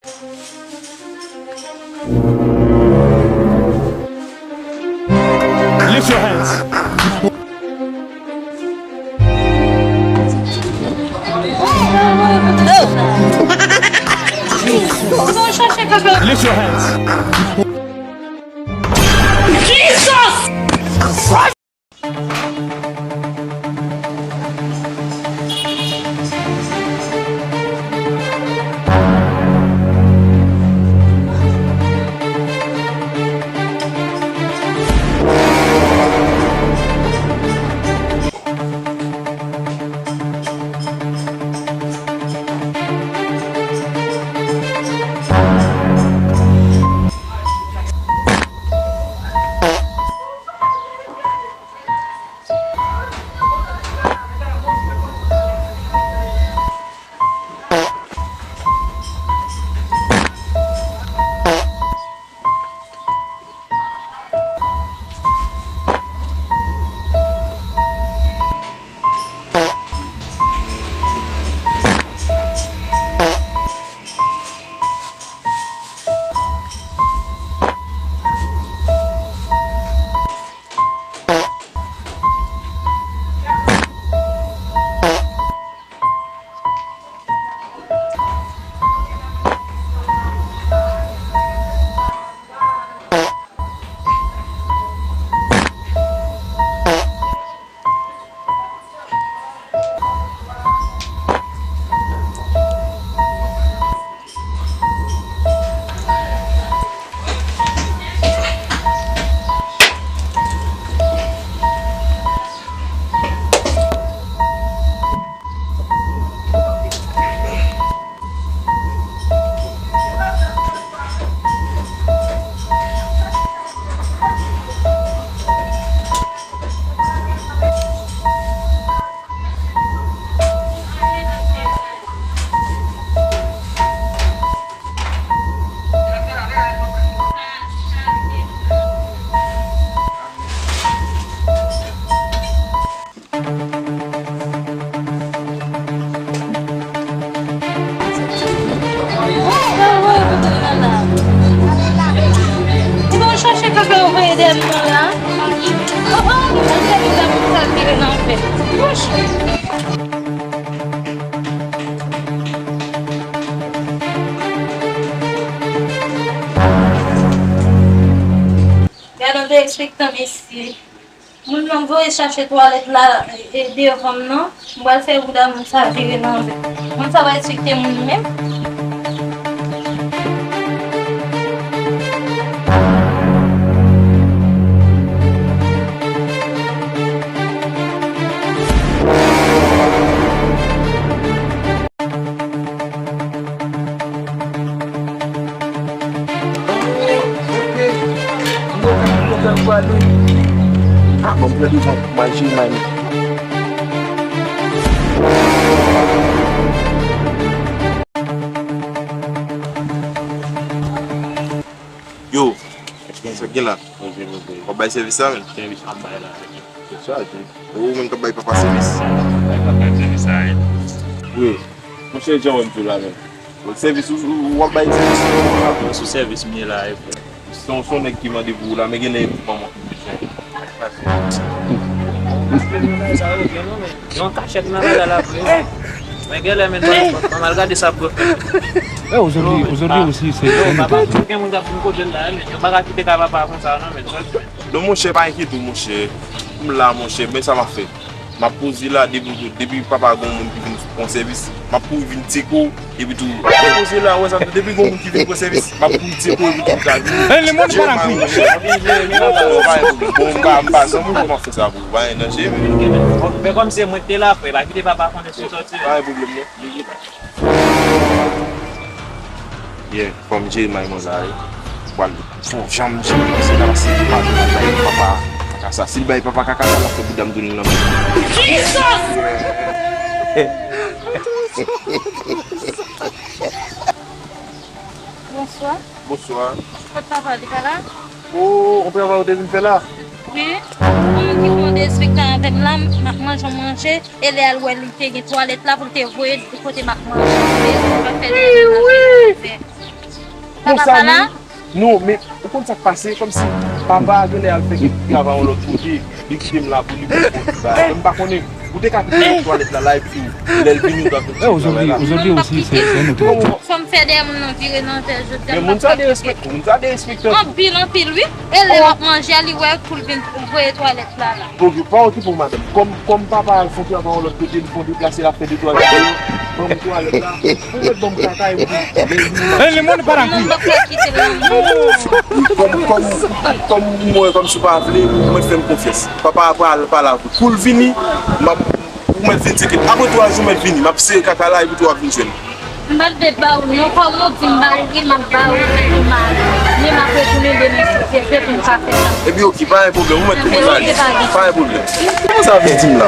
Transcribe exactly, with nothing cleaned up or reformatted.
Lift your hands. Lift your hands. Ti bon chache kaka yo voye dèyè m nan la. Oh, oh, li mèt fè li la pou sa vire nan fè. Wouch! Gade yon derespektan mesye. Moun nan voye chache twalèt la, e, devan m nan. M pral fè bouda moun sa vire nan anvè. Moun sa pa respekte moun menm. Ah, bon, m pran devan pou m al jere may mwen. Yo, sa k gen la? W ap bay sèvis la menm? Sèvis m ap bay la. Ou menm k ap bay papa sèvis? Bay papa sèvis la, wi. Wi. Monchè, jan w wè m tou la menm. Sèvis ou, ou, w ap bay sèvis ou? Sou sèvis m ye la, wi, frè. Se yon, se yon nèg ki mande pou ou la, men genlè e pou manman. Yon kachèt nan bagay la vre. Men genlè men pa mal gade sa pou. Eh, aujourd'hui, aujourd'hui aussi, c'est... Yo, papa, tout gen moun k ap vin kote l la, men yo pa ka kite kay papa konsa, non, men. Non, monchè, pa enkyete w, monchè. M la, monchè, men sa m ap fè. M ap poze la, depi, depi papa gon moun ki vin pran sèvis, m ap kouri vin tcheke w, epi tou, m ap poze la, wè sa, depi gon moun ki vin pran sèvis, m ap kouri tcheke w, epi tou, ta vin. Eh, le monde parle en couille. Bon, m pa, m pa, san moun m ap fè sa pou ou, pa gen danje. Men kòm se mwen ki te la, frè, pa kite papa konnen si w sòti. Pa gen pwoblèm, non. Yeah, fò m jere may mwen la, wi. M pral fè yon jan m jere, paske la, si m pa jere, m ap bay papa kaka sa. Si l bay papa kaka sa, l ap fè bouda m tounen nan men. Jesus! Bonswa. Bonswa. Kot papa, li pa la? O, yon travay ou te vin fè la? Wi. Yon moun ki fè yon derespektan avè m la, m ap manje yon manje, e lè al wè li te gen twalèt la pou l te voye l kote m ap manje. Wi, wi. Papa la? Non, men ou konn sa k pase? Kòmsi papa a genlè al fè kèk travay yon lòt kote, li kite m la pou li pou l fè yon ti bagay. Men m pa konnen, ou te ka kite m twalèt la, la, epi lè l vini, ou ta fè ti travay la. Ozodi osi, se nou tou. Fò m fè dèyè moun nan vire nan vè, jodi a. Men moun sa derespekte, moun sa derespekte anpil. Anpil, anpil, wi. E lè m ap manje a, li wè pou l vin voye twalèt la, la. Ok, pa okipe w, madanm. Kòm, kòm papa al fè yon travay yon lòt kote, li fè yon deplase, l ap fè de twa videyo. Ban m twalèt la. Ou mèt ban m kaka epi. E, le moun pa la. Non, m pa kite l, non. Kòm, kòm, kòm mwen, kòmsi w pa vle, ou mèt fè m konfyans. Papa a pral pale avè w. Pou l vini, m ap, ou mèt vin tcheke. Apre twa jou, ou mèt vini. M ap sere kaka la epi tou w ap vin jwenn. M pa t vle ba ou non, kòm ou di m ba ou, wi, m ap ba ou, wi, m ap, wi, m ap retounen demen si Dye vle pou m ka fè sa. Ebyen, oke, pa gen pwoblèm, ou mèt tou mèt ale. Ebyen, oke, pa gen. Pa gen pwoblèm. Kòman sa vle di m la?